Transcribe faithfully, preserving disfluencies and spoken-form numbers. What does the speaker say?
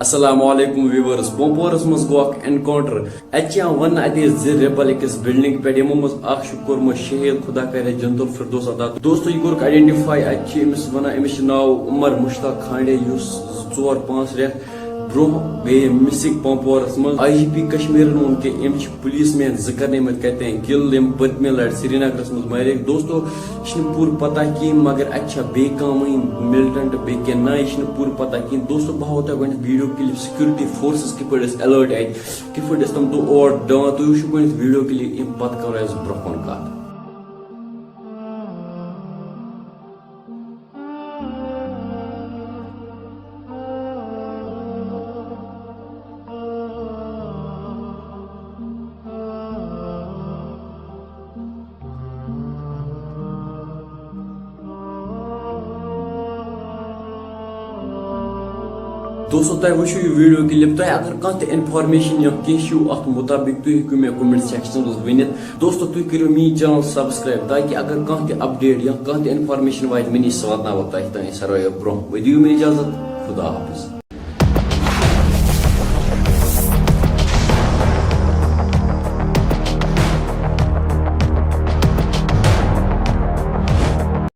السلام علیکم ویورز، پومپورس منٛز گوٚو اکھ انکاؤنٹر۔ اتہِ چھِ یِوان وننہٕ، اتہِ ٲسۍ زٕ ریبل أکِس بلڈنگ پٮ۪ٹھ، یِمو منٛز اکھ چھُ کوٚرمُت شہید، خدا کرِ جنت الفردوس عطا۔ دوستو، یہِ کوٚرُکھ آئیڈینٹیفائی، اتہِ چھِ أمِس ونان، أمِس چھُ ناو عمر مشتاق کھانڈے، یُس زٕ ژور پانٛژھ رٮ۪تھ برونٛہہ گٔیے مسنگ پومپورس منٛز۔ آئی جی پی کشمیرن ووٚن کہِ أمۍ چھِ پولیس مین زٕ کرنٲومٕتۍ کتہِ تام کِل، یِم پٔتمہِ لٹہِ سرینگرس منٛز مارے۔ دوستو، یہِ چھِنہٕ پوٗرٕ پتہ کِہیٖنۍ، مگر اَتہِ چھا بیٚیہِ کانٛہہ وۄنۍ مِلٹنٹ بیٚیہِ کِنہٕ نہ، یہِ چھِنہٕ پوٗرٕ پتہ کِہیٖنۍ۔ دوستو، بہٕ ہاوو تۄہہِ گۄڈٕنٮ۪تھ ویڈیو کلپ، سیکورٹی فورسز کِتھ پٲٹھۍ ٲسۍ الرٹ اَتہِ، کِتھ پٲٹھۍ ٲسۍ تِم دۄہ اورٕ ڈاوان۔ تُہۍ وٕچھِو گۄڈٕنٮ۪تھ ویڈیو کلپ، اَمہِ پتہٕ کرو أسۍ برونٛہہ کُن کتھ۔ دوستو، تۄہہِ وٕچھِو یہِ ویڈیو کلپ، تۄہہِ اگر کانٛہہ تہِ انفارمیشن یا کینٛہہ چھُو اتھ مُطابق، تُہۍ ہیٚکِو مےٚ کمنٹ سیکشنس منٛز ؤنِتھ۔ دوستو، تُہۍ کٔرِو میٛٲنۍ چینل سبسکرائب، تاکہِ اگر کانٛہہ تہِ اپڈیٹ یا کانٛہہ تہِ انفارمیشن واتہِ مےٚ نِش، سُہ واتناوو تۄہہِ تام ساروِیو برونٛہہ۔ وۄنۍ دِیِو مےٚ اجازت، خدا حافظ۔